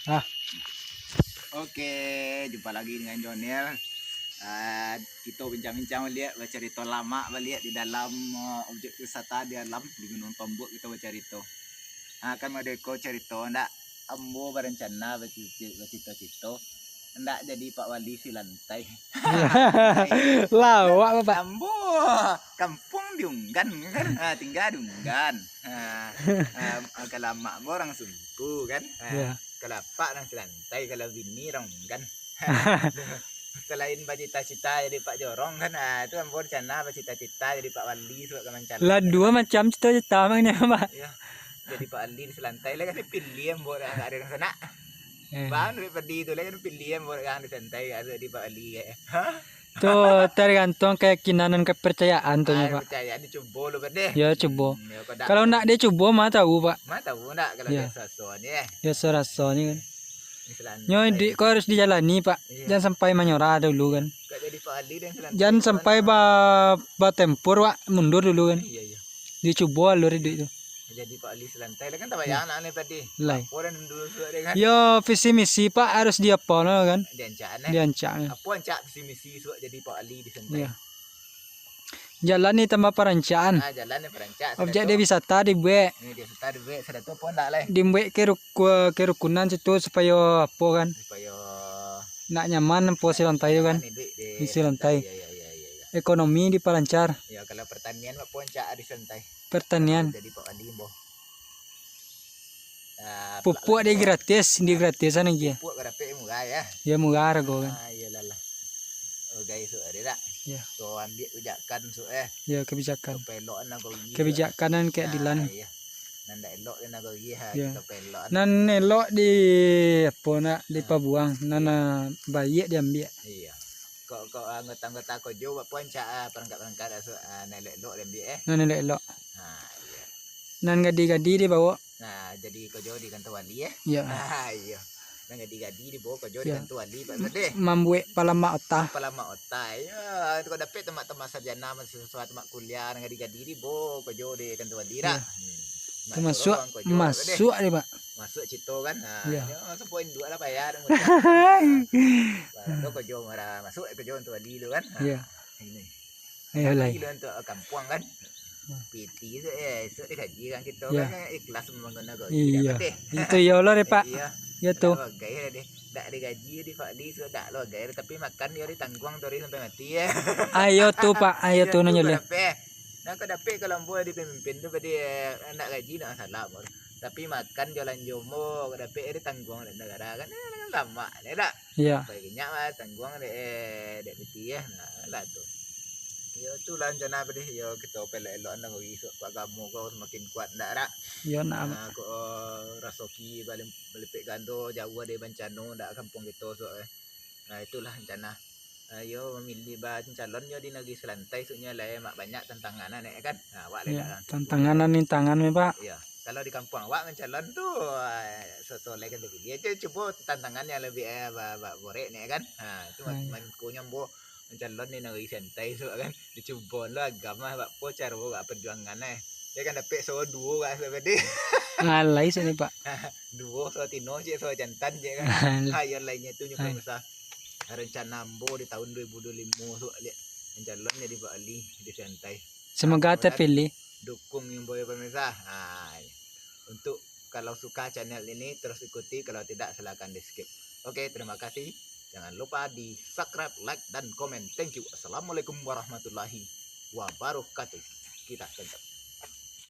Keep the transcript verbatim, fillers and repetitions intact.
Ah. Oke, jumpa lagi dengan Jonel. Ah, kito bincang-bincang baliak, bacarito lamak baliak di dalam, ah, objek wisata di alam, di Gunung Tombok kito bacarito. Ah, kan mode ko carito ndak, ambo barancana baci-, bacito-cito ndak jadi Pak Wali Silantai. Lawak, Bapak. Ambo kampuang di Unggan kan. Ah, tingga di Unggan. Ah, ah, kalau amak ambo urang Sumpu kan. Ah, Iya. Kalau apak urang Silantai, kalau bini urang Unggan. Salain bacita-cita jadi Pak Jorong kan. Ah, tu ambo rencana bacita-cita jadi Pak Wali suak ka mancalon. Lah duo macam cita-cita mah ni, Pak. Iya. Jadi Pak Wali di Silantai lah kan pilih ambo dah, ndak ado urang sanak. Eh. Bang, duit padi tu lah kan pilih ambo urang di Silantai, ado di Pak Wali, eh. Hah? Tu tergantung keyakinan dan kepercayaan tu, Ah, Pak. Percaya, dicubo lu, Pak, deh. Ya, cubo. Hmm, ya, kok dak Kalau ndak dicubo, mah tahu, Pak. Mah tahu ndak kalau Ya. biasa-biasa ni, eh. Biasa-biasa ni kan. Misalnya Nyo, iduik ko harus dijalani, Pak. Iya. Jangan sampai manyerah dulu kan. Kok jadi Pak Ali dan Silantai Jangan itu sampai kan ba-, batempur, Pak, mundur dulu kan. Iya, iya. Dicubo alur iduik tu. Jadi Pak Ali Silantai lah kan tabayang Hmm. anak ni tadi. Lai. Apo dan dulu sudah dia kan. Yo, visi misi, Pak, harus diapo no kan. Diancak, eh. Diancak, eh. Apo ancak visi misi sudah jadi Pak Ali di Silantai. Iya. Jalan ni tambah parancaan. Ah, jalan ni parancak, Objek sudah tu. wisata dibuek. Ni dia sudah dibuek, sudah tu apo ndak lai. Dibuek ke ruku-, kerukunan situ supayo apo kan. Supayo Nak nyaman apo Silantai tu kan. nyaman hidup di Di Silantai. Silantai. Ya, ya, ya, ya, ya. Ekonomi dipalancar. Ya, kalau pertanian apo ancak di Silantai. Pertanian. Jadi Pak Ali, boh. Ah, Pupuk plak di lah, gratis, di gratisan lagi ya. Pupuk ka dapek murah ya. Ya, murah harga kan. Ah, iyalah lah. Oh, guys, sudah tak? Ya. Tu ambiak kebijakan sudah, eh. Ya, kebijakan. Kepelok nak kau gigi. Kebijakan nan kayak Nah, Dilan. Iya. Nan dak elok dia nak kau gigi, ha, Ya. Kita pelok. Nan elok di apo nak Ya. dipabuang, nan, Iya. ah, baiak diambiak. Iya. Kok, kok anggota-anggota kojo buat pun cak, ah, perangkat-perangkat asuh, ah, nan elok-elok diambiak, eh. Nan elok-elok. Ha, iya. Nan gadi-gadi dibawa. Nah, jadi kojo di kantor wali, eh. Iya. Ah, iya. Nan gadi-gadi dibawa kojo di Iya. kantor wali, Pak Sadeh. Mambuek palamak ota. Palamak ota, iya. Itu kok dapek tamak-tamak sarjana, mahasiswa tamak kuliah, nan gadi-gadi dibawa kojo di kantor wali, Iya. dak? Hmm. Nak Termasuk suruh orang kojo, Pak Sadeh. masuk deh, Pak. Masuk cito kan. Ha, Iya. ya, sampai induak lah payah dah. Baru kojo marah, masuk kojo kantor wali tu kan. Ha, Iya. ini. Ayo, Tapi lai. Lu untuk kampuang kan. Hmm. Piti tu, eh, esok digaji kan kita Ya. kan, eh, ikhlas membangun negeri, Iya. dapat deh. Itu yo lah deh, Pak. Iya. Ya tu. Dak bagai lah deh. Dak digaji di Fadli, so dak lo bagai. Tapi makan dia ditangguang tu hari sampai mati ya. Ayo tu, Pak. Ayo Iya, tu tu nanyo kau leh. dapek. Nah, kau dapek kalau ambo di pemimpin tu, pada, eh, nak gaji nak masalah ambo. Tapi makan jalan jomo, kau dapek dia ditangguang dek negara kan. Eh, lama deh dak. Iya. Sampai kinyak mah tangguang dek, eh, dek piti ya. Nah, lah tu. Yo, tu lah rencana apa deh. Yo, kita pelok-elok nak bagi isuk agamo kau semakin kuat ndak dak? Yo, nak. Nah, kok, eh, rasoki balik, balipek gando, jauah dari bencana ndak kampung kita sok, eh. Nah, itulah rencana. Ah, yo, mamilih ba-, calon yo di Negeri Selantai, sunya lai mak banyak tantangan lah, Nek, kan? Nah, awak lai Iya, nak tantangan dan rintangan, Pak. Iya. Kalau di kampuang awak mancalon tu, ah, so-, soleh kan terpilih. Aja cubo tantangan yang lebih, eh, ba-, ba-, borek, Nek, kan? Ha, tu mak-, Ah, iya. makonyo ambo mancalon di Negeri Selantai tu, kan? Dicubo lo agama, bak po caro, bak perjuangan, eh. Dia kan dapek so duo, kan, seperti. Alai sini, Pak. Duo, so tino, cik, so jantan, cik, kan? Alah. Ha, yang lainnya tu, Alah. nyukai masa. Rencana ambo di tahun dua ribu dua puluh lima tu, lihat, mancalon jadi Pak Ali di Selantai. Semoga Mudah-mudahan terpilih. dukung yang boy pemirsa. Ha, untuk kalau suka channel ini, terus ikuti. Kalau tidak, silakan di-skip. Oke, terima kasih. Jangan lupa di-subscribe, like, dan komen. Thank you. Assalamualaikum warahmatullahi wabarakatuh. Kita cantap.